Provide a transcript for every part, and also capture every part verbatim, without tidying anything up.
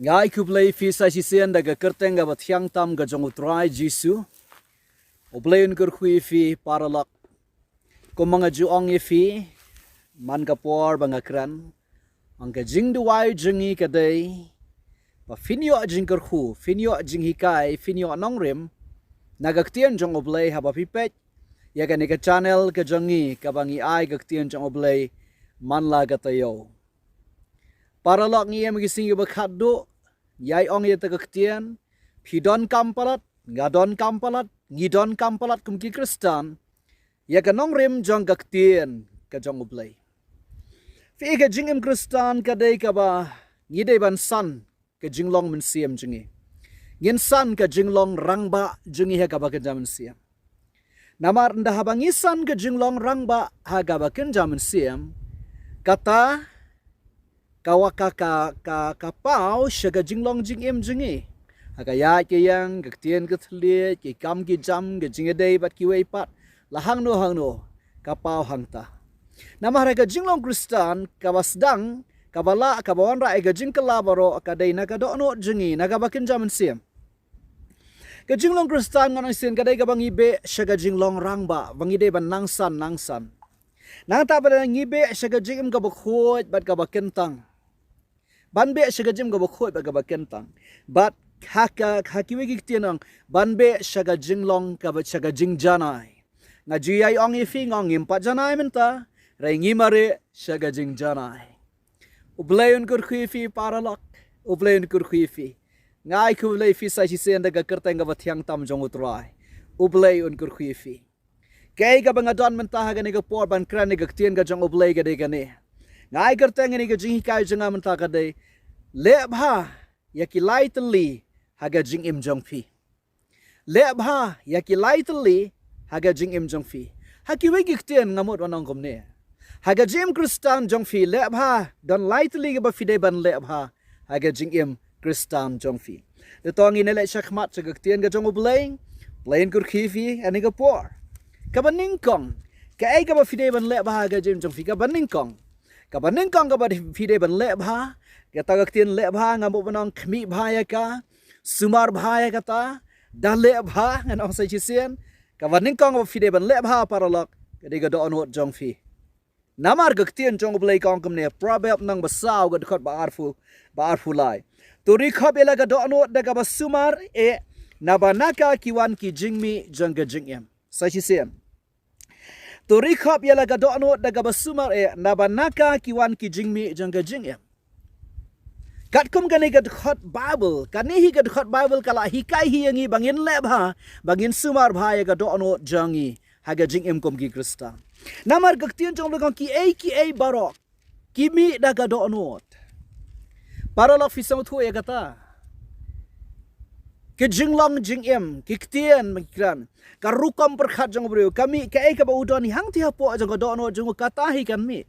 Nga ai khublei ïa phi sa shisien da ka kyrteng kaba thiang tam ka jong U Trai Jisu. U Blei un kyrkhu ïa phi paralok. Kumba nga ju ong ïa phi man ka por ba nga kren, ong ka jingduwai jong ngi ka dei ba phin ïoh jingkyrkhu, phin ïoh jinghikai, phin ïoh nongrim na ka ktien jong U Blei haba phi peit ïa kane ka channel ka jong ngi kaba ngi ai ka ktien jong U Blei man la ka taïew. Paralok, ngi im ha ki sngi ba khatduh, ïai ong ïa kata ka ktien, phi donkam palat, nga donkam palat, ngi donkam palat kum ki Khristan ïa ka nongrim jong ka ktien ka jong U Blei. Phi, ka jingim Khristan ka dei kaba ngi dei ban san ka jinglong mynsiem jong ngi. Ngin san ka jinglong rangbah jong ngi ha kaba kynja mynsiem. Namar ynda haba ngi san ka jinglong rangbah ha kaba kynja mynsiem, kata ka wa ka, ka, ka, ka paw sha ka jinglong jingim jong ngi. Ha ka ïaid ka ïeng, ka ktien ka thylliej, ki kam ki jam, ka jingïadei bad kiwei pat, la hangno hangno ka paw hangta. Namar ha ka jinglong Khristan kaba sdang, kaba lah, kaba wanrah ïa ka jingkylla baroh ka dei na ka dohnud jong ngi, na kaba kynja mynsiem. Ka jinglong Khristan ngan ong shisien ka dei kaba ngi beh sha ka jinglong rangbah, ba ngi dei ban nang san nang san. Nangta pat ngi beh sha ka jingim kaba khuid bad kaba kyntang. Ban beh sha ka jingim kaba khuid bad kaba kyntang. Bad ha ka, ha kiwei ki ktien ong, ban beh sha ka jinglong kaba, sha ka jingjanai. Nga ju ïai ong ïa phi, nga ong ngim pat janai mynta, hynrei ngi mareh sha ka jingjanai. U Blei un kyrkhu ïa phi paralok, U Blei un kyrkhu ïa phi. Nga ai khublei ïa phi sa shisien da ka kyrteng kaba thiang tam jong U Trai. U Blei un kyrkhu ïa phi. Kaei kaba nga don mynta ha kane ka por ban kren ïa ka ktien ka jong U Blei ka dei kane. Nga ai kyrteng ïa kane ka jinghikai jong nga mynta ka dei, leh bha ïa ki lai tylli ha ka jingim jong phi. Leh bha ïa ki lai tylli ha ka jingim jong phi. Ha kiwei ki ktien nga mut ban ong kumne. Ha ka jingim Khristan jong phi, leh bha, don lai tylli kaba phi dei ban leh bha ha ka jingim Khristan jong phi. Te to ngin ïaleit shakhmat sha ka ktien ka jong U Blei. Blei un kyrkhu ïa phi ha kane ka por. Kaba nyngkong, kaei kaba phi dei ban leh bha ha ka jingim jong phi? Kaba nyngkong, kaba nyngkong kaba phi dei ban leh bha, kata ka ktien leh bha nga mut ban ong khmih bha ïa ka, sumar bha ïa kata, da leh bha, ngan ong sa shisien. Kaba nyngkong kaba phi dei ban leh bha paralok, ka dei ka dohnud jong phi. Namar ka ktien jong U Blei ka ong kumne, Proverb nang ba saw ka dkhot ba arphew, ba arphew lai. To ri khop ïa la ka dohnud da kaba sumar eh, naba na ka ki wan ki jingmih jong ka jingim. Sa shisien. To ri khop ïa la ka dohnud da kaba sumar eh, naba na ka ki wan ki jingmih jong ka jingim. Katkum kane ka dkhot Bible, kane hi ka dkhot Bible ka la hikai hi ïa ngi ba ngin leh bha, ba ngin sumar bha ïa ka dohnud jong ngi ha ka jingim kum ki Khristan. Namar ka ktien jong U Blei ka ong kiei kiei baroh ki mih da ka dohnud. Paralok, phi sngewthuh ïa kata? Ka jinglong jingim, ki ktien, ki kren, ka rukom pyrkhat jong u briew ka mih, kaei kaba u don hi hangtei hapoh jong ka dohnud jong u, kata hi kan mih.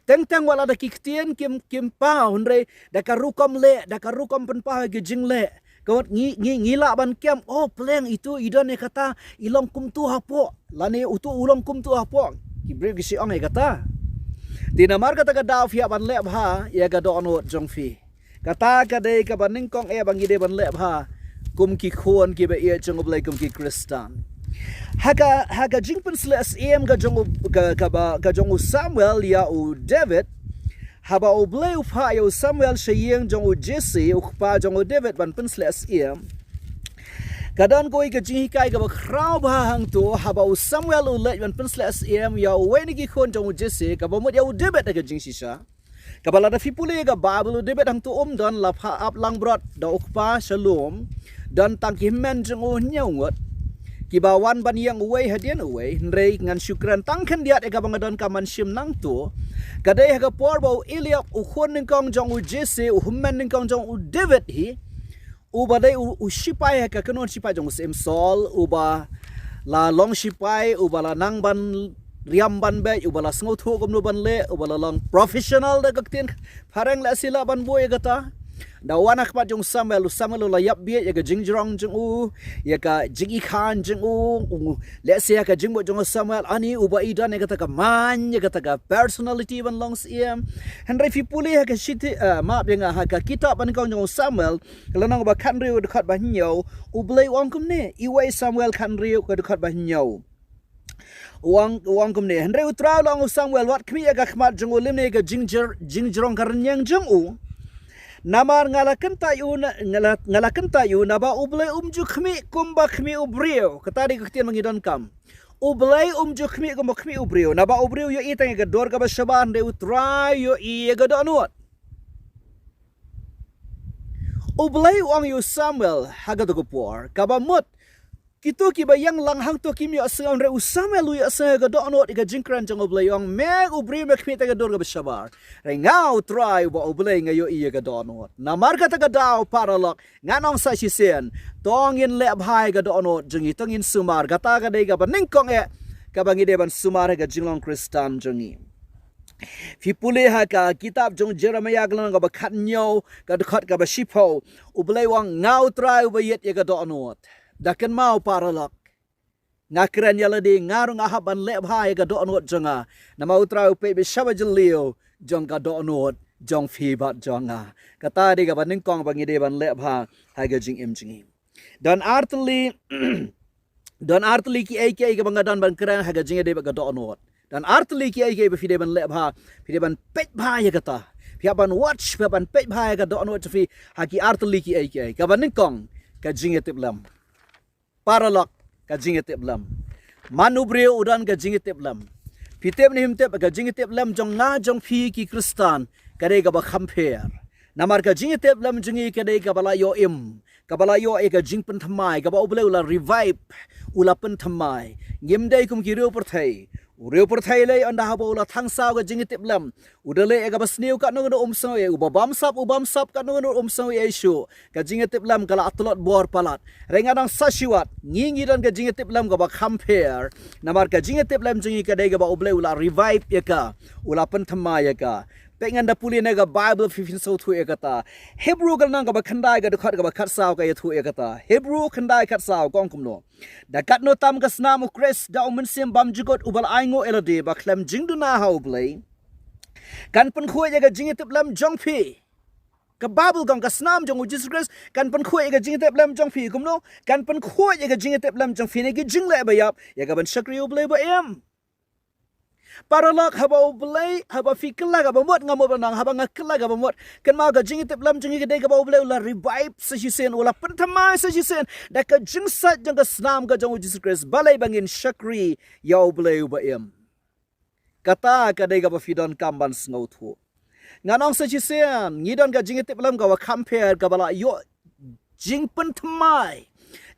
Teng teng wat la da ki ktien kim, kim paw, hynrei da ka rukom leh, da ka rukom pynpaw ïa ki jingleh, ka mut ngi, ngi, ngi lah ban kem, oh, pleng itu i don ïa kata, i long kumtu hapoh, lane utu u long kumtu hapoh. Ki briew ki shu ong ïa kata. Te namar kata ka daw phi hap ban leh bha ïa ka dohnud jong phi. Kata ka dei kaba nyngkong eh ba ngi dei ban leh bha kum ki khun kiba ïeit jong U Blei, kum ki Khristan. Ha ka, ha ka jingpynsleh syiem ka jong u, ka, kaba, ka jong u Samuel ïa u David, haba U Blei u phah ïa u Samuel sha ïing jong u Jesse, u kpa jong u David, ban pynsleh syiem, ka don kawei ka jinghikai kaba khraw bha hangto, haba u Samuel u leit ban pynsleh syiem ïa uwei na ki khun jong u Jesse, kaba mut ïa u David ha ka jingshisha. Kaba lada phi pule ïa ka Bible, u David hangto um don, la phah ap langbrot da u kpa sha lum, don tang ki hynmen jong u hynñiew ngut, kiba wan ban ïeng uwei hadien uwei. Hynrei ngan shu kren tang khyndiat ïa kaba nga donkam ban shim nangto. Ka dei ha ka por ba u Eliab, u khun nyngkong jong u Jesse, u hynmen nyngkong jong u David hi, uba dei u, u shipai ha ka kynhun shipai jong u Syiem Saul, uba la long shipai, uba la nang ban riam ban beit, uba la sngewthuh kumno ban leh, uba la long professional da ka ktien phareng, lehse lah ban buh ïa kata. Da wan ha khmat jong u Samuel, u Samuel u la ïap bieit ïa ka jingjrong jong u, ïa ka jingïakha jong u, u lehse ïa ka jingmut jong u Samuel, ani uba i don ïa kata ka man, ïa kata ka personality ban long syiem. Hynrei phi pule ha ka shithi, eh, map ïa nga ha ka kitab ba nyngkong jong u Samuel, ka lynnong ba khathynriew ka dkhot ba hynñiew, U Blei u ong kumne, Iwei Samuel khathynriew ka dkhot ba hynñiew. U ong, u ong kumne, hynrei U Trai u la ong u Samuel, wat khmih ïa ka khmat jong u lymne ïa ka jingjr-, jingjrong ka rynïeng jong u. Namar nga la kyntait ïa u na, nga la, nga la kyntait ïa u, naba U Blei um ju khmih kumba khmih u briew. Kata dei ka ktien ba ngi donkam. U Blei um ju khmih kumba khmih u briew. Naba u briew u ïohi tang ïa ka dur kaba shabar, hynrei U Trai u ïohi ïa ka dohnud. U Blei u ong ïa u Samuel ha kata ka por, kaba mut kito kiba ïeng lang hangto kim ïohsngew, hynrei u Samuel u ïohsngew ïa ka dohnud ïa ka jingkren jong U Blei, u ong, me u briew me khmih tang ïa ka dur kaba shabar. Hynrei nga U Trai uba U Blei nga ïohi ïa ka dohnud. Namar kata ka daw paralok, ngan ong sa shisien, to ngin leh bha ïa ka dohnud jong ngi, to ngin sumar. Kata ka dei kaba nyngkong eh kaba ngi dei ban sumar ha ka jinglong Khristan jong ngi. Phi pule ha ka kitab jong u Jeremiah ka lynnong kaba khathynñiew ka dkhot kaba shiphew, U Blei u ong, nga U Trai uba ïeit ïa ka dohnud. Da kynmaw paralok, nga kren ïa lade, nga ruh nga hap ban leh bha ïa ka dohnud jong nga. Namar U Trai u peit beit sha ba jylliew jong ka dohnud jong phi bad jong nga. Kata dei kaba nyngkong ba ngi dei ban leh bha ha ka jingim jong ngi. Don artylli, don artylli kiei kiei kaba nga don ban kren ha ka jingïadei bad ka dohnud. Don artylli kiei kiei ba phi dei ban leh bha, phi dei ban peit bha ïa kata. Phi hap ban watch, phi hap ban peit bha ïa ka dohnud jong phi ha ki artylli kiei kiei. Kaba nyngkong, ka jingïatiplem. Paralok, ka jingïatiplem. Man u briew u don ka jingïatiplem. Phi tip ne phim tip, ka jingïatiplem jong nga jong phi ki Khristan ka dei kaba kham pher. Namar ka jingïatiplem jong ngi ka dei kaba la ïoh im, kaba la ïoh ïa ka jingpynthymmai, kaba U Blei u la revive, u la pynthymmai. Ngim dei kum ki riew pyrthei. U riew pyrthei lei ynda haba u la thang saw ka jingïatiplem, u da leh ïa kaba sniew katno katno um sngew ïa, uba bamsap, u bamsap katno katno um sngew ïa shuh. Ka jingïatiplem ka la tlot bor palat. Hynrei ngan ong sa shi wat, ngi ngi don ka jingïatiplem kaba kham pher. Namar ka jingïatiplem jong ngi ka dei kaba U Blei u la revive ïa ka, u la pynthymmai ïa ka. Peit ngan da pule na ka Baibl, phin sngewthuh ïa kata. Hebru ka lynnong kaba khyndai ka dkhot kaba khatsaw ka ïathuh ïa kata. Hebru khyndai khatsaw ka ong kumno. Da katno tam ka snam U Khrist da U Mynsiem Bymjukut uba la ainguh ïa lade ba khlem jingduna ha U Blei kan pynkhuid ïa ka jingïatiplem jong phi. Ka Baibl ka ong ka snam jong U Jisu Khrist kan pynkhuid ïa ka jingïatiplem jong phi. Kumno? Kan pynkhuid ïa ka jingïatiplem jong phi na ki jingleh ba ïap ïa ka ban shakri U Blei ba im. Paralok, haba U Blei, haba phi kylla kaba mut, nga mut ban ong, haba nga kylla kaba mut, kynmaw ka jingïatiplem jong ngi ka dei kaba U Blei u la revive sa shisien, u la pynthymmai sa shisien da ka jingsait jong ka snam ka jong U Jisu Khrist. Balei? Ba ngin shakri ïa U Blei uba im. Kata ka dei kaba phi donkam ban sngewthuh. Ngan ong sa shisien, ngi don ka jingïatiplem kaba kham pher, kaba la ïoh jingpynthymmai.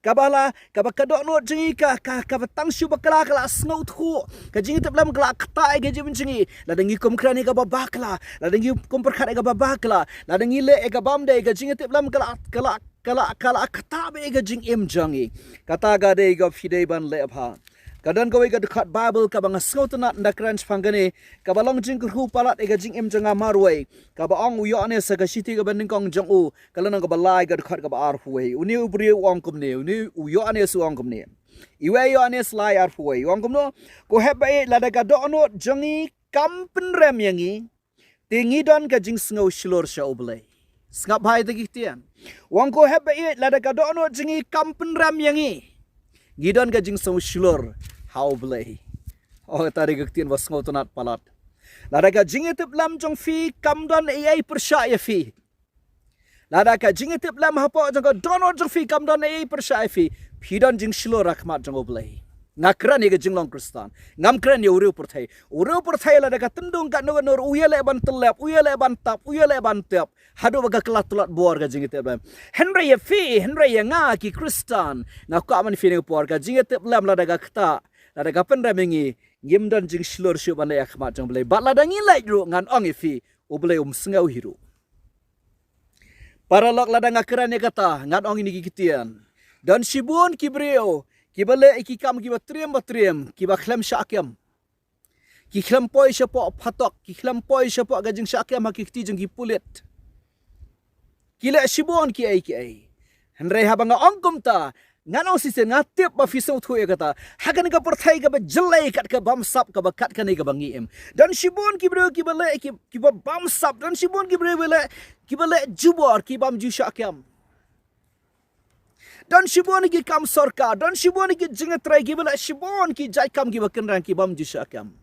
Kaba la, kaba ka dohnud jong ngi ka, ka, kaba tang shu bakla ka la sngewthuh. Ka jingïatiplem ka la ktah ïa ka jingim jong ngi. Lada ngi kum kren ïa kaba bakla, lada ngi kum pyrkhat ïa kaba bakla, lada ngi leh ïa kaba ym dei, ka jingïatiplem ka la, ka la, ka la, ka la ktah beit ïa ka jingim jong ngi. Kata ka dei kaba phi dei ban leh bha. Ka don kawei ka dkhot Baibl kaba nga sngewtynnat ynda kren shaphang kane, kaba long jingkyrkhu palat ïa ka jingim jong nga marwei. Kaba ong u Ïoannis ha ka shithi kaba nyngkong jong u, ka lynnong kaba lai ka dkhot kaba arphew wei. Une u briew u ong kumne, une u Ïoannis u ong kumne. Iwei Ïoannis lai arphew wei, u ong kumno, ko hep ba ïeit, lada ka dohnud jong ngi kam pynrem ïa ngi, te ngi don ka jingsngew shlur sha U Blei. Sngap bha ïa kata ka ktien. U ong ko hep ba ïeit, lada ka dohnud jong ngi kam pynrem ïa ngi, ngi don ka jingsngew shlur ha U Blei. Oh, kata dei ka ktien ba sngewtynnat palat. Lada ka jingïatiplem jong phi kam don ei ei pyrshah ïa phi. Lada ka jingïatiplem hapoh jong ka dohnud jong phi kam don ei ei pyrshah ïa phi, phi don jingshlur ha khmat jong U Blei. Nga kren ïa ka jinglong Khristan. Ngam kren ïa u riew pyrthei. U riew pyrthei lada ka tyndung katno katno ruh u ïaleh ban tyllep, u ïaleh ban tap, u ïaleh ban tep. Haduh ba ka kylla tlot bor ka jingïatiplem. Hynrei ïa phi, hynrei ïa nga ki Khristan, nga kwah ban ong ïa phi ha kane ka por, ka jingïatiplem lada ka ktah, lada ka pynrem ïa ngi, ngim don jingshlur shuh ban leh ha khmat jong U Blei. Bad lada ngi leit ruh ngan ong ïa phi, U Blei um sngew hi ruh. Paralok, lada nga kren ïa kata, ngan ong ïa kine ki ktien. Don shibun ki briew kiba leh ïa ki kam kiba triem ba triem, kiba khlem shah kem. Ki khlem poi shapoh phatok, ki khlem poi shapoh ka jingshah kem ha ki kti jong ki pulit. Ki leh shibun ki ei ki ei. Hynrei haba nga ong kumta, ngan ong shisien, nga tip ba phi sngewthuh ïa kata. Ha kane ka pyrthei kaba jyllei kat ka bamsap kaba kat kane kaba ngi im, don shibun ki briew kiba leh ki, kiba bamsap, don shibun ki briew ba leh, kiba leh jubor, ki bym ju shah kem. Don shibun ki kam sorkar, don shibun ki jingïatrei, kiba leh shibun ki jait kam kiba kynrang, ki bym ju shah kem.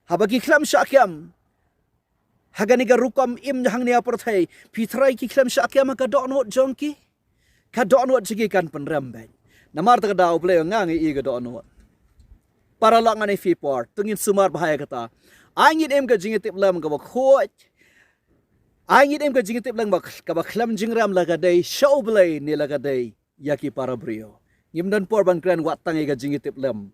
Haba ki khlem shah kem ha kane ka rukom im hangne ha pyrthei, phi tharai ki khlem shah kem ha ka dohnud jong ki? Ka dohnud jong ki kan pynrem beit. Namar kata ka daw, U Blei, nga ngi ïohi ïa ka dohnud. Paralok, ngan ïa phi por, to ngin sumar bha ïa kata. Ai ngin im ka jingïatiplem kaba khuid. Ai ngin im ka jingïatiplem ba, kaba khlem jingrem, la ka dei sha U Blei ne la ka dei ïa ki para briew. Ngim don por ban kren wat tang ïa ka jingïatiplem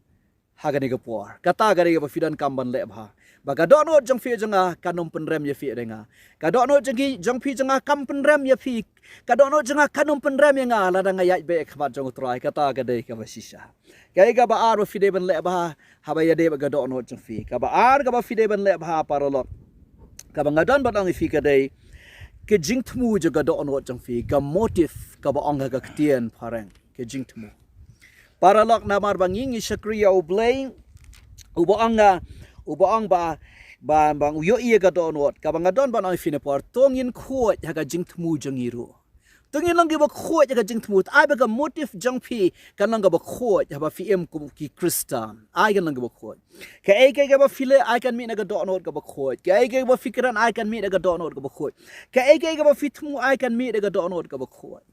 ha kane ka por. Kata ka dei kaba phi donkam ban leh bha, ba ka dohnud jong phi jong nga kan ym pynrem ïa phi ïa nga. Ka dohnud jong ki, jong phi jong nga kam pynrem ïa phi. Ka dohnud jong nga kan ym pynrem ïa nga lada nga ïaid beit ha khmat jong U Trai. Kata ka dei kaba shisha. Kaei kaba ar ba phi dei ban leh bha haba ïadei bad ka dohnud jong phi? Kaba ar kaba phi dei ban leh bha, paralok, kaba nga don ban ong ïa phi, ka dei ka jingthmu jong ka dohnud jong phi, ka motive, kaba ong ha ka ktien phareng, ka jingthmu. Paralok, namar ba ngi ngi shakri ïa U Blei, uba ong nga, uba ong ba, ba, ba u ïohi ïa ka dohnud. Kaba nga don ban ong ïa phi na por, to ngin khuid ha ka jingthmu jong ngi ruh. To ngin long kiba khuid ha ka jingthmu. Ai ba ka motive jong phi kan long kaba khuid haba phi im kum ki Khristan. Ai kan long kaba khuid. Kaei kaei kaba phi leh, ai kan mih na ka dohnud kaba khuid. Kaei kaei kaba phi kren, ai kan mih na ka dohnud kaba khuid. Kaei kaei kaba phi thmu, ai kan mih na ka dohnud kaba khuid.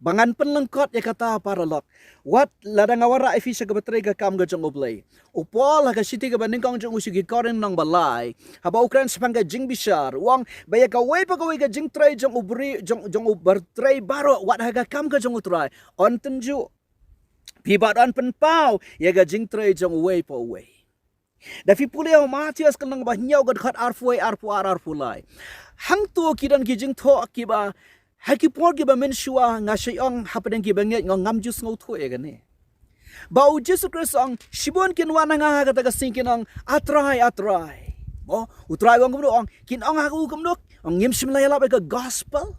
Ba ngan pynlyngkot ïa kata, paralok, wat lada nga wanrah ïa phi sha kaba trei ka kam ka jong U Blei. U Paul ha ka shithi kaba nyngkong jong u sha ki Korinth nong ba lai, haba u kren shaphang ka jingbishar, u ong ba ïa kawei pa kawei ka jingtrei jong u briew, jong, jong u bar trei baroh, wat ha ka kam ka jong U Trai, yn tynjuh. Phi bad yn pynpaw ïa ka jingtrei jong uwei pa uwei. Da phi pule ha u Mathaios ka lynnong ba hynñiew, ka dkhot arphew wei, arphew ar, arphew lai. Hangto ki don ki jingthoh kiba, ha ki por kiba mynshuwa, nga shait ong hapdeng kiba ngeit, nga ong ngam ju sngewthuh ïa kane. Ba U Jisu Khrist u ong, shibun kin wan ha nga ha kata ka sngi, kin ong, A Trai, A Trai. Mo, U Trai u ong kumno? U ong, kin ong ha u kumno? U ong, ngim shym la ïalap ïa ka gospel?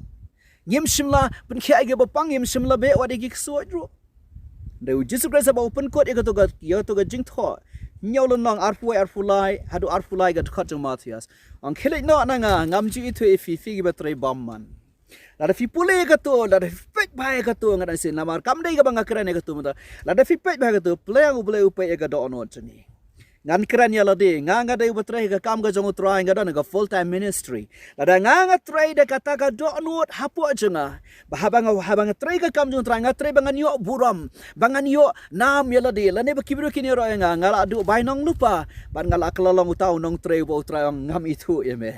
Ngim shym la pynkhiah ïa ki bapang, ngim shym la beh wat ïa ki ksuid ruh? Hynrei U Jisu Khrist haba u pynkut ïa kato ka, ïa kato ka jingthoh, hynñiew lynnong, arphew wei, arphew lai, haduh arphew lai, ka dkhot jong u Mathaios, u ong, khie leit noh na nga, ngam ju ithuh ïa phi, phi kiba trei bymman. Lada phi pule ïa kato, lada phi peit bha ïa kato, nga dang sngewsih namar kam dei kaba nga kren ïa kato mynta. Lada phi peit bha ïa kato, Blei, U Blei u peit ïa ka dohnud jong ngi. Ngan kren ïa lade, nga nga dei uba trei ha ka kam ka jong U Trai, nga don ha ka full time ministry. Lada nga nga trei da kata ka dohnud hapoh jong nga, ba haba nga, haba nga trei ha ka kam jong U Trai, nga trei ba ngan ïoh burom, ba ngan ïoh nam ïa lade, lane ba ki briew kin ïaroh ïa nga, nga la duh bai nonglypa, bad nga la kylla long uta u nongtrei uba U Trai u ong ngam ithuh ïa me.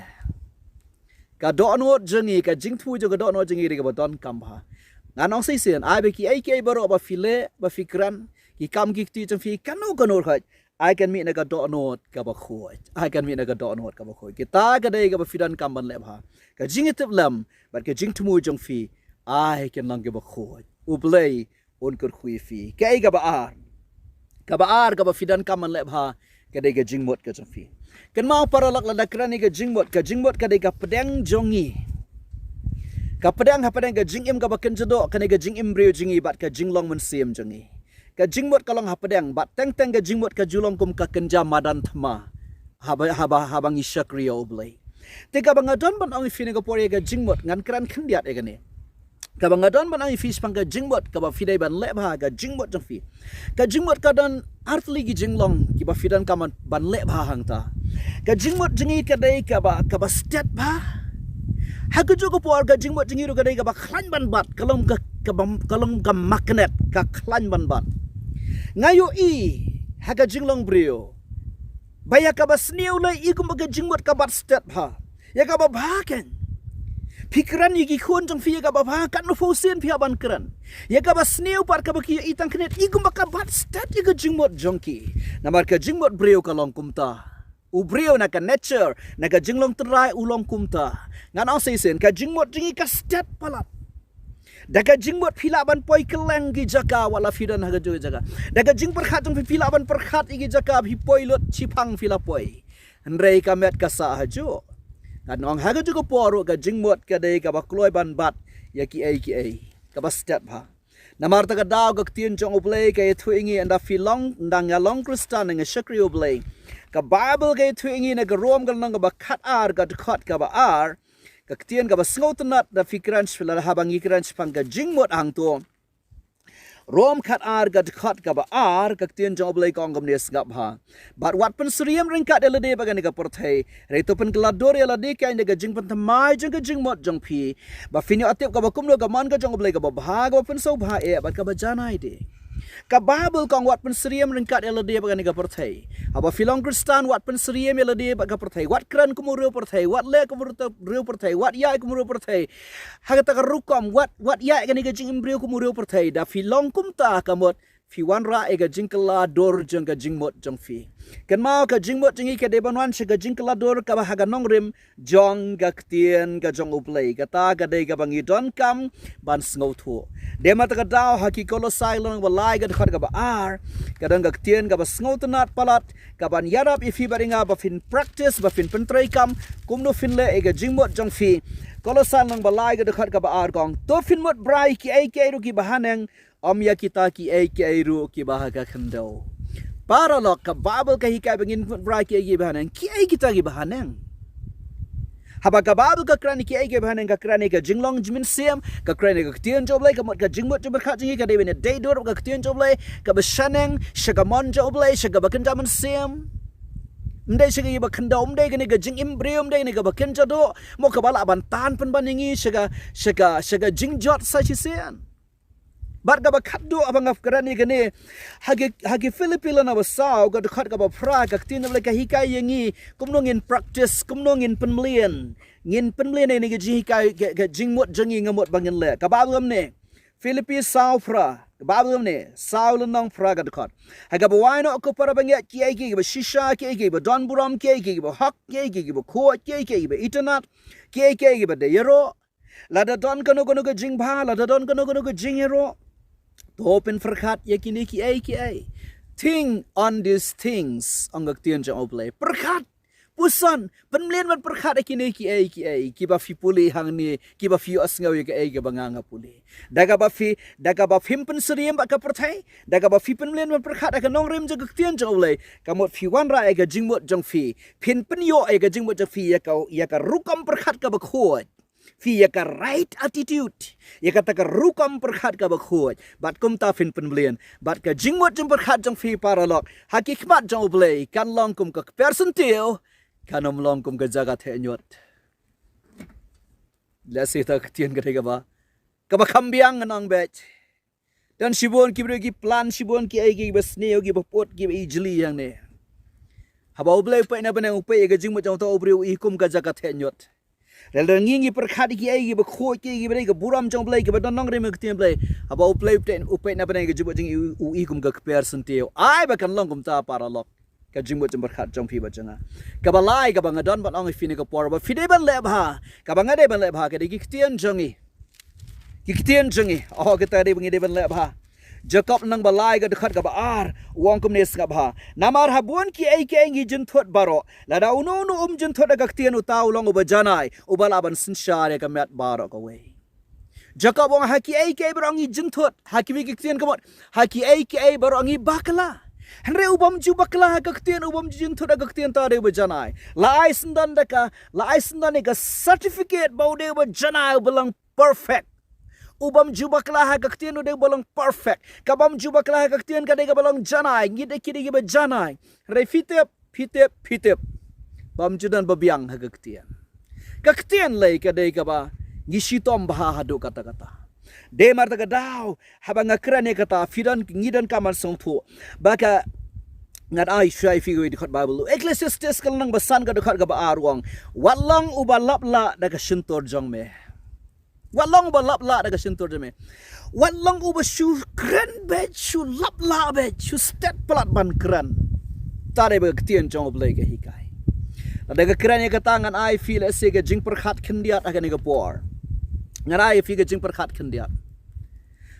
Ka dohnud jong ngi, ka jingthmu jong ka dohnud jong ngi dei kaba donkam bha. Ngan ong shisien, ai ba kiei kiei baroh ba phi leh, ba phi kren, ki kam ki kti jong phi, kano kano ruh, ai kan mih na ka dohnud kaba khuid. Ai kan mih na ka dohnud kaba khuid. Kata ka dei kaba phi donkam ban leh bha. Ka jingïatiplem bad ka jingthmu jong phi, ai kan long kaba khuid. U Blei un kyrkhu ïa phi. Kaei kaba ar? Kaba ar kaba phi donkam ban leh bha, ka dei ka jingmut ka jong phi. Kynmaw paralok, lada kren ïa ka jingmut, ka jingmut ka dei ka pdeng jong ngi. Ka pdeng, hapdeng ka jingim kaba kynja doh, kane ka jingim briew jong ngi bad ka jinglong mynsiem jong ngi. Ka jingmut ka long hapdeng, bad teng teng ka jingmut ka ju long kum ka kynja madan thma haba, haba, haba ngi shakri ïa U Blei. Te kaba nga don ban ong ïa phi na ka por ïa ka jingmut, ngan kren khyndiat ïa kane. Kaba nga don ban ong ïa phi shaphang ka jingmut, kaba phi dei ban leh bha, ka jingmut jong phi. Ka jingmut ka don artylli ki jinglong kiba phi donkam ban, ban leh bha hangta. Ka jingmut jong ngi ka dei kaba, kaba stet bha. Ha kajuh ka por ka jingmut jong ngi ruh ka dei kaba khlaiñ ban bat, ka long ka, kaba, ka long ka magnet, ka khlaiñ ban bat. Nga ïohi ha ka jinglong briew ba ïa kaba sniew lei i kumba ka jingmut ka bat stet bha. Ïa kaba bha kein, phi kren ïa ki khun jong phi ïa kaba bha, katno phew sien phi hap ban kren. Ïa kaba sniew pat kaba ki ïohi tang khyndiat i kumba ka bat stet ïa ka jingmut jong ki. Namar ka jingmut briew ka long kumta. U briew na ka nature, na ka jinglong tynrai u long kumta. Ngan ong shisien, ka jingmut jong ngi ka stet palat. Da ka jingmut phi lah ban poi kylleng ki jaka, wat la phi don ha kajuh ka jaka. Da ka jingpyrkhat jong phi phi lah ban pyrkhat ïa ki jaka, phi poi lut shiphang phi la poi. Hynrei ka met ka sah hajuh. Kan ong ha ka juh ka por ruh ka jingmut ka dei kaba kloi ban bat ïa kiei kiei, kaba stet bha. Namar kata ka daw ka ktien jong U Blei ka ïathuh ïa ngi, ynda phi long, ynda nga long Khristan, nga shakri U Blei. Ka Baibl ka ïathuh ïa ngi na ka Rom ka lynnong kaba khatar ka dkhot kaba ar, ka ktien kaba sngewtynnat, da phi kren shipang, lada haba ngi kren shipang ka jingmut hangto. Rom khatar ka dkhot kaba ar, ka ktien jong U Blei ka ong kumne, sngap bha. Bad wat pynsyriem ryngkat ïa lade bad kane ka pyrthei. Hynrei to pynkylla dur ïa lade kein da ka jingpynthymmai jong ka jingmut jong phi, ba phin ïoh tip kaba kumno ka mon ka jong U Blei, kaba bha, kaba pynsngewbha eh bad kaba janai de. Ka Baibl ka ong wat pynsyriem ryngkat ïa lade bad kane ka pyrthei. Haba phi long Khristan, wat pynsyriem ïa lade bad ka pyrthei. Wat kren kum u riew pyrthei, wat leh kum u riew pyrthei, wat ïaid kum u riew pyrthei. Ha kata ka rukom, wat, wat ïaid kane ka jingim briew kum u riew pyrthei. Da phi long kumta ka mut phi wanrah ïa ka jingkylla dur jong ka jingmut jong phi. Kynmaw, ka jingmut jong ngi ka dei ban wan sha ka jingkylla dur kaba ha ka nongrim jong ka ktien ka jong U Blei. Kata ka dei kaba ngi donkam ban sngewthuh. Dei namar kata ka daw ha ki Kolosai lynnong ba lai ka dkhot kaba ar, ka don ka ktien kaba sngewtynnat palat, kaban ïarap ïa phi bad ïa nga ba phin practice, ba phin pyntreikam kumno phin leh ïa ka jingmut jong phi. Kolosai lynnong ba lai ka dkhot kaba ar ka ong, to phin mut bha ïa kiei kiei ruh kiba haneng, ym ïa kita kiei kiei ruh kiba ha ka khyndew. Paralok, ka Baibl ka hikai ba ngin mut bha ïa kiei kiei ba haneng. Kiei kita kiba haneng? Haba ka Baibl ka kren ïa kiei kiei ba haneng, ka kren ïa ka jinglong mynsiem, ka kren ïa ka ktien jong U Blei, ka mut ka jingmut jingpyrkhat jong ngi ka dei ban ïadei dur bad ka ktien jong U Blei, kaba shaneng sha ka mon jong U Blei, sha kaba kynja mynsiem. Ym dei sha kaba khyndew, ym dei kane ka jingim briew, ym dei kane kaba kynja doh, mo kaba lah ban tan pynban ïa ngi sha ka, sha ka, sha ka jingjot sa shisien. Bad kaba khatduh haba nga kren ïa kane, ha ki, ha ki Philippi lynnong ba saw ka dkhot kaba phra, ka ktien U Blei ka hikai ïa ngi kumno ngin practice, kumno ngin pynmlien. Ngin pynmlien ïa kane ka jinghikai, ka, ka jingmut jong ngi, nga mut ba ngin leh. Ka Baibl ka ong kumne. Philippi saw phra, ka Baibl ka ong kumne, saw lynnong phra ka dkhot. Ha kaba wai noh ko para bangeit, kiei kiei kiba shisha, kiei kiei kiba don burom, kiei kiei kiba hok, kiei kiei kiba khuid, kiei kiei kiba itynnat, kiei kiei kiba dei ïaroh, lada don kano kano ka jingbha, lada don kano kano ka jingïaroh, to pynpyrkhat ïa kine kiei kiei. Think on these things, ong ka ktien jong U Blei. Pyrkhat, puson, pynmlien ban pyrkhat ïa kine kiei kiei kiba phi pule hangne, kiba phi ïohsngew ïa kaei kaba nga nga pule. Da kaba phi, da kaba phim pynsyriem bad ka pyrthei, da kaba phi pynmlien ban pyrkhat ïa ka nongrim jong ka ktien jong U Blei, ka mut phi wanrah ïa ka jingmut jong phi. Phin pynïoh ïa ka jingmut jong phi ïa ka, ïa ka rukom pyrkhat kaba khuid. Phi ïa ka right attitude, ïa kata ka rukom pyrkhat kaba khuid. Bad kumta phin pynmlien. Bad ka jingmut jingpyrkhat jong phi, paralok, ha ki khmat jong U Blei kan long kum ka kper syntiew, kan ym long kum ka jaka thehñiot. Lehse kata ka ktien ka dei kaba, kaba kham biang, ngan ong beit. Don shibun ki briew ki plan shibun kiei kiei kiba sniew, kiba put, kiba ijli hangne. Haba U Blei u peit na bneng, u peit ïa ka jingmut jong uta u briew, u i kum ka jaka thehñiot. Lada ngi ngi pyrkhat ïa kiei kiei kiba khuid, kiei kiei kiba dei ka burom jong U Blei, kiba don nongrim ha ka ktien U Blei, haba U Blei u peit, u peit na bneng, ka jingmut jong ngi u, u i kum ka kper syntiew. Ai ba kan long kumta, paralok. Ka jingmut jingpyrkhat jong phi bad jong nga. Kaba lai kaba nga don ban ong ïa phi kane ka por, ba phi dei ban leh bha. Kaba nga dei ban leh bha ka dei ki ktien jong ngi. Ki ktien jong ngi. Oh, kita dei ba ngi dei ban leh bha. Jakob lynnong ba lai ka dkhot kaba ar, u ong kumne, sngap bha. Namar ha bun kiei kiei ngi jynthut baroh. Lada uno uno um jynthut da ka ktien, uta u long uba janai, uba lah ban synshar ïa ka met baroh kawei. Jakob u ong ha kiei kiei baroh ngi jynthut, ha kiwei ki ktien ka mut, ha kiei kiei baroh ngi bakla. Hynrei u bym ju bakla ha ka ktien, u bym ju jynthut ha ka ktien, uta dei uba janai. La ai syndon da ka, la ai syndon ïa ka certificate ba u dei uba janai, uba long perfect. U bym ju bakla ha ka ktien u dei uba long perfect. Ka bym ju bakla ha ka ktien ka dei kaba long janai, ngi dei ki dei kiba janai. Hynrei phi tip, phi tip, phi tip. Bym ju don ba biang ha ka ktien. Ka ktien lei ka dei kaba ngi shitom bha haduh katta katta. Dei namar kata ka daw, haba nga kren ïa kata, phi don, ngi donkam ban sngewthuh. Ba ka, ngan ai shuwa ïa phi kawei dkhot Baibl. Ecclesiastes ka lynnong ba san ka dkhot kaba ar u ong, wat long uba lap lah da ka shyntur jong me. Wat long uba lap lah da ka shyntur jong me. Wat long uba shu kren beit, shu lap lah beit, shu stet palat ban kren. Uta dei ba ka ktien jong U Blei ka hikai. Lada ka kren ïa kata, ngan ai phi lehse ka jingpyrkhat khyndiat ha kane ka por. Ngan ai phi ka jingpyrkhat khyndiat.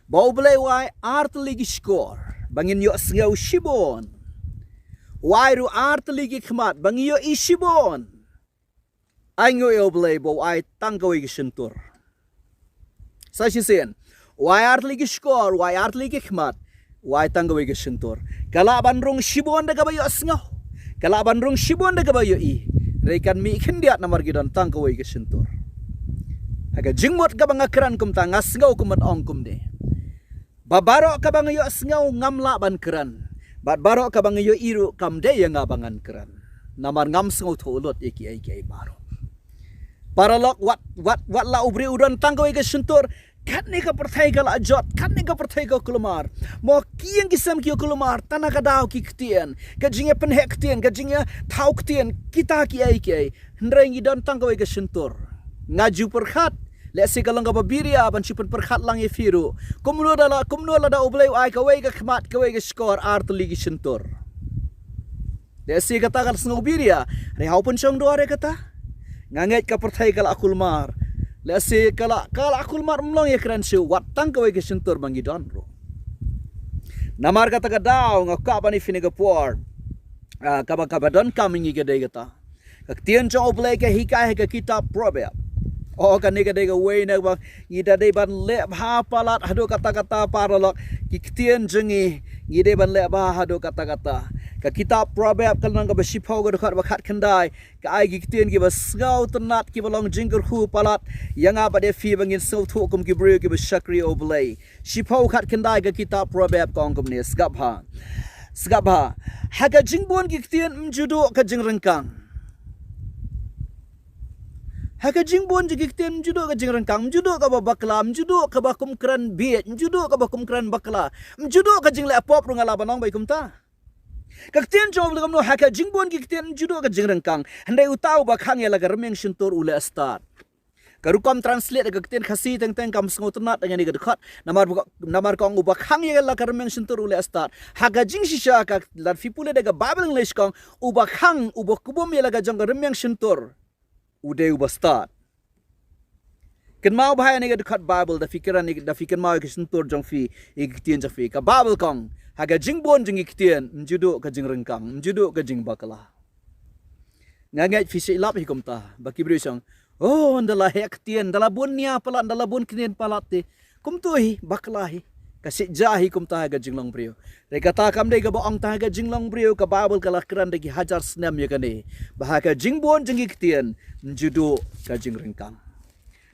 Ba U Blei u ai ar tylli ki shkor ba ngin ïohsngew shibun. U ai ruh ar tylli ki khmat ba ngin ïohi shibun. Ai nguh ïa U Blei ba u ai tang kawei ka shyntur. Sa shisien, u ai artylli ki shkor, u ai artylli ki khmat, u ai tang kawei ka shyntur. Ka lah ban rung shibun da kaba ïohsngew, ka lah ban rung shibun da kaba ïohi. Hynrei kan mih khyndiat namar ki don tang kawei ka shyntur. Ha ka jingmut kaba nga kren kumta, nga sngew kumno ong kumne. Ba baroh kaba nga ïohsngew ngam lah ban kren, bad baroh kaba nga ïohi ruh kam dei ïa nga ba ngan kren. Namar ngam sngewthuh lut ïa kiei kiei baroh. Paralok, wat, wat, wat la u briew u don tang kawei ka shyntur, katne ka pyrthei ka la jot, katne ka pyrthei ka kulmar. Mo ki ïing ki sem ki kulmar, tang na ka daw ki ktien, ka jingïapynheh ktien, ka jingïathaw ktien, kita kiei kiei. Hynrei ngi don tang kawei ka shyntur. Nga ju pyrkhat, lehse ka long kaba biria ban shu pynpyrkhat lang ïa phi ruh. Kumno da la, kumno lada U Blei u ai kawei ka khmat, kawei ka shkor, artylli ki shyntur. Lehse kata ka la sngew biria, hynrei haba u pynshong dor ïa kata, nga ngeit ka pyrthei ka la kulmar. Lehse ka la, ka la kulmar, ym long ïakren shuh, wat tang kawei ka shyntur ba ngi don ruh. Namar kata ka daw nga kwah ban ïa phi ha kane ka por, ah, kaba, kaba donkam ïa ngi ka dei kata. Ka ktien jong U Blei ka hikai ha ka kitab Proverb. Oh, kane ka dei kawei na kaba ngi da dei ban leh bha palat haduh katta katta, paralok. Ki ktien jong ngi, ngi dei ban leh bha haduh katta katta. Ka kitab Proverb ka lynnong kaba shiphew, ka dkhot ba khatkhyndai, ka ai ki ktien kiba sngewtynnat, kiba long jingkyrkhu palat ïa nga bad ïa phi ba ngin sngewthuh kum ki briew kiba shakri U Blei. Shiphew, khatkhyndai, ka kitab Proverb ka ong kumne, sngap bha. Sngap bha. Ha ka jingbun ki ktien ym ju duh ka jingryngkang. Ha ka jingbun jong ki ktien ym ju duh ka jingryngkang, ym ju duh kaba bakla, ym ju duh kaba kum kren bieit, ym ju duh kaba kum kren bakla, ym ju duh ka jingleh pop ruh, nga lah ban ong beit kumta. Ka ktien jong U Blei ka ong kumno, ha ka jingbun ki ktien ym ju duh ka jingryngkang, hynrei uta uba khang ïa la ka rmiang shyntur u leh stad. Ka rukom translate ka ktien Khasi teng teng kam sngewtynnat ïa kane ka dkhot. Namar ba, namar ka ong uba khang ïa la ka rmiang shyntur u leh stad. Ha ka jingshisha ka, lada phi pule da ka Bible English ka ong, uba khang, uba kbum ïa la ka jong ka rmiang shyntur, u dei uba stad. Kynmaw bha ïa kane ka dkhot Bible, da phi kren, da phi kynmaw ïa ka shyntur jong phi, ïa ka ktien jong phi. Ka Bible ka ong, ha ka jingbun jong ki ktien ym ju duh ka jingryngkang, ym ju duh ka jingbakla. Nga ngeit phi shu lap hi kumta, ba ki briew shu ong, oh, ynda la heh ktien, ynda la bun nia palat, ynda la bun ktien palat te. Kumto hi, bakla hi. Ka shu jia hi kumta ha ka jinglong briew. Hynrei kata kam dei kaba ong tang ha ka jinglong briew, ka Bible ka la kren da ki hajar snem ïa kane. Ba ha ka jingbun jong ki ktien ym ju duh ka jingryngkang.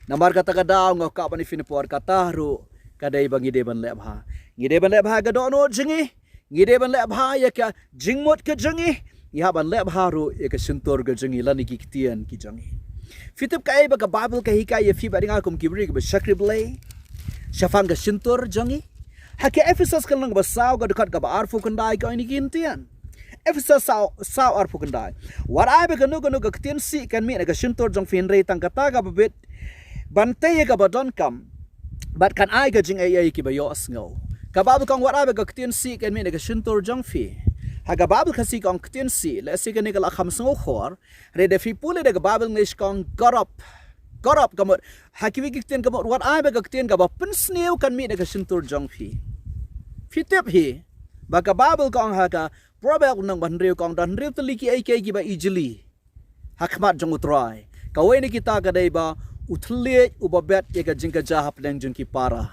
Namar kata ka daw nga kwah ban ïa phi ha kane ka por, kata ruh ka dei ba ngi dei ban leh bha. Ngi dei ban leh bha ka dohnud jong ngi. Ngi dei ban leh bha ïa ka jingmut ka jong ngi. Ngi hap ban leh bha ruh ïa ka shyntur ka jong ngi lane ki ktien ki jong ngi. Phi tip kaei ba ka Bible ka hikai ïa phi bad ïa nga kum ki briew kiba shakri Blei shaphang ka shyntur jong ngi? Ha ka Ephesos ka lynnong ba saw, ka dkhot kaba arphew khyndai, ka ong ïa kine ki ktien. Ephesos saw, saw arphew khyndai. Wat ai ba kano kano ka ktien sih kan mih na ka shyntur jong phi, hynrei tang kata kaba bit ban tei ïa kaba donkam, bad kan ai ka jingaiei ïa kiba ïohsngew. Ka Bible ka ong wat ai ba ka ktien sih kan mih na ka shyntur jong phi. Ha ka Bible Khasi ka ong ktien sih, lehse kane ka la kham sngewkhor. Hynrei da phi pule da ka Bible English ka ong gorob. Gorob ka mut, ha kiwei ki ktien ka mut wat ai ba ka ktien kaba pynsniew kan mih na ka shyntur jong phi. Phi tip hi ba ka Bible ka ong ha ka Proverb lynnong ba hynriew ka ong, don hynriew tylli kiei kiei kiba ijli ha khmat jong U Trai. Kawei na kita ka dei ba u thylliej uba bet ïa ka jingkajia hapdeng jong ki para.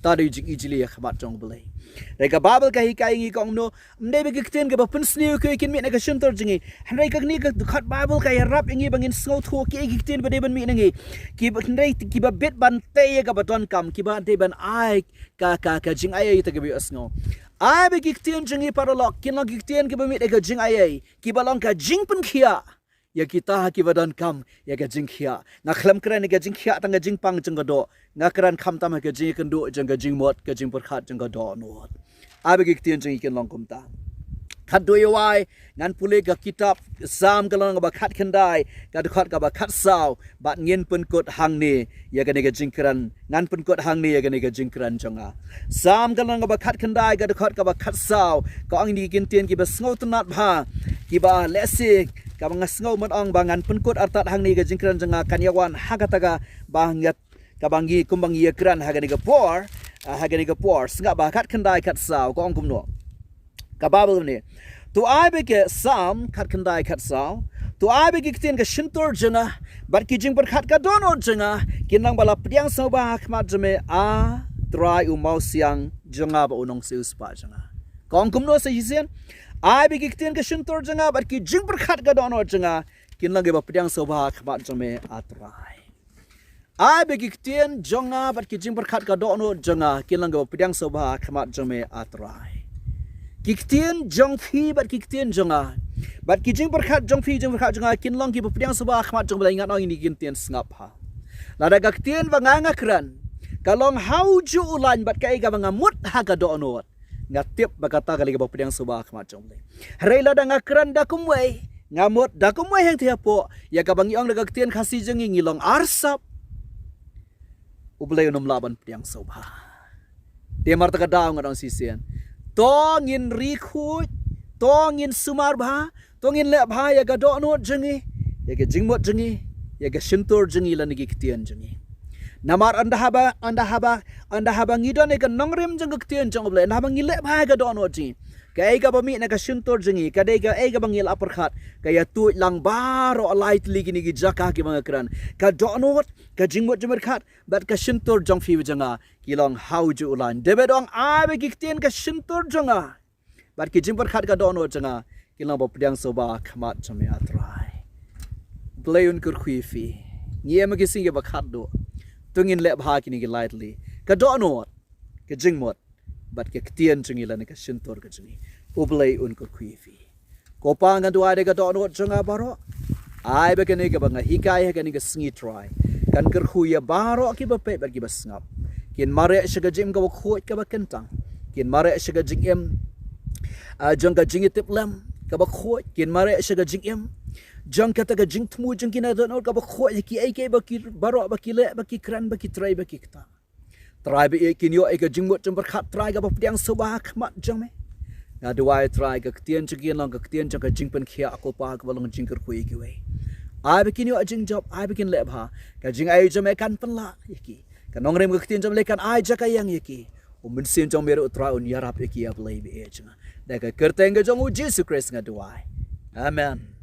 Ta dei jingijli ha khmat jong U Blei. Hynrei ka Bible ka hikai ïa ngi ka ong kumno, ym dei ba ki ktien kiba pynsniew kiwei kin mih na ka shyntur jong ngi. Hynrei kane ka dkhot Bible ka ïarap ïa ngi ba ngin sngewthuh kiei ki ktien ba dei ban mih na ngi. Kiba, hynrei kiba bit ban tei ïa kaba donkam, kiba dei ban ai ka, ka, ka jingaiei ïa kita kiba ïohsngew. Ai ba ki ktien jong ngi, paralok, kin long ki ktien kiba mih da ka jingaiei, kiba long ka jingpynkhiah ïa kita ha kiba donkam ïa ka jingkhiah. Nga khlem kren ïa ka jingkhiah tang ka jingpang jong ka doh. Nga kren khamtam ha ka jingïakynduh jong ka jingmut, ka jingpyrkhat jong ka dohnud. Ai ba ki ktien jong ngi kin long kumta. Khatduh ïa wai, ngan pule ka kitab Salm ka lynnong ba khatkhyndai, ka dkhot kaba khatsaw, bad ngin pynkut hangne ïa kane ka jingkren, ngan pynkut hangne ïa kane ka jingkren jong nga. Salm ka lynnong ba khatkhyndai, ka dkhot kaba khatsaw, ka ong ïa kine ki ktien kiba sngewtynnat bha, kiba lehse kaba nga sngew ban ong ba ngan pynkut artat hangne ïa ka jingkren jong nga, kan ïawan ha kata kaba ngi, kaba ngi, kumba ngi ïakren ha kane ka por, ah, ha kane ka por. Sngap bha, khatkhyndai khatsaw, ka ong kumno. Ka Bible ne. To ai ba ka Salm khatkhyndai khatsaw, To ai ba ki ktien ka shyntur jong nga bad ki jingpyrkhat ka dohnud jong nga kin long ba la pdiang sngewbha ha khmat jong me, A Trai, u mawsiang jong nga bad u nongsiewspah jong nga. Ka ong kumno sa shisien? Ai ba ki ktien ka shyntur jong nga bad ki jingpyrkhat ka dohnud jong nga kin long kiba pdiang sngewbha ha khmat jong me, A Trai. Ai ba ki ktien jong nga bad ki jingpyrkhat ka dohnud jong nga kin long kiba pdiang sngewbha ha khmat jong me, A Trai. Ki ktien jong phi bad ki ktien jong nga bad ki jingpyrkhat jong phi, jingpyrkhat jong nga kin long kiba pdiang sngewbha ha khmat jong U Blei. Ngan ong ïa kine ki ktien sngap ha. Lada ka ktien ba nga nga kren ka long ha u juh u lain bad kaei kaba nga mut ha ka dohnud, nga tip ba kata ka long kaba pdiang sngewbha ha khmat jong U Blei. Hynrei lada nga kren da kumwei, nga mut da kumwei hangtei hapoh, ïa kaba ngi ong da ka ktien Khasi jong ngi, ngi long arsap, U Blei un ym lah ban pdiang sngewbha. Te namar kata ka daw ngan ong shisien, to ngin ri khuid, to ngin sumar bha, to ngin leh bha ïa ka dohnud jong ngi, ïa ka jingmut jong ngi, ïa ka shyntur jong ngi lane ki ktien jong ngi. Namar ynda haba, ynda haba, ynda haba ngi don ïa ka nongrim jong ka ktien jong U Blei, ynda haba ngi leh bha ïa ka dohnud jong ngi, kaei kaba mih na ka shyntur jong ngi ka dei kaei kaba ngi la pyrkhat, ka ïa tuid lang baroh lai tylli kine ki jaka kiba nga kren. Ka dohnud, ka jingmut jingpyrkhat bad ka shyntur jong phi bad jong nga ki long ha u juh u lain. David u ong, ai ba ki ktien ka shyntur jong nga bad ki jingpyrkhat ka dohnud jong nga kin long ba pdiang sngewbha ha khmat jong me, A Trai. U Blei un kyrkhu ïa phi. Ngi ïa ma ki sngi kiba khatduh, to ngin leh bha kine ki lai tylli, ka dohnud, ka jingmut bad ka ktien jong ngi lane ka shyntur ka jong ngi. U Blei un kyrkhu ïa phi. Ko Pa, nga duwai da ka dohnud jong nga baroh, ai ba kane kaba nga hikai ha kane ka sngi, Trai, kan kyrkhu ïa baroh kiba peit bad kiba sngap. Kin mareh sha ka jingim kaba khuid kaba kyntang. Kin mareh sha ka jingim, ah, jong ka jingïatiplem kaba khuid. Kin mareh sha ka jingim jong kata ka jingthmu jong ki na dohnud kaba khuid, ïa kiei kiei ba ki baroh ba ki leh, ba ki kren, ba ki trei, ba ki ktah. Trai, ba ïa kin ïoh ïa ka jingmut jingpyrkhat, Trai, kaba pdiang sngewbha ha khmat jong me. Nga duwai, Trai, ka ktien jong ki kan long ka ktien jong ka jingpynkhiah, ko Pa, kaba long jingkyrkhu ïa kiwei. Ai ba kin ïoh jingjop, ai ba kin leh bha. Ka jingai jong me kan pynlah ïa ki. Ka nongrim ka ktien jong me kan ai jaka ïeng ïa ki. U Mynsiem jong me ruh, Trai, un ïarap ïa ki, A Blei ba ïeit jong nga. Da ka kyrteng ka jong U Jisu Khrist nga duwai. Amen.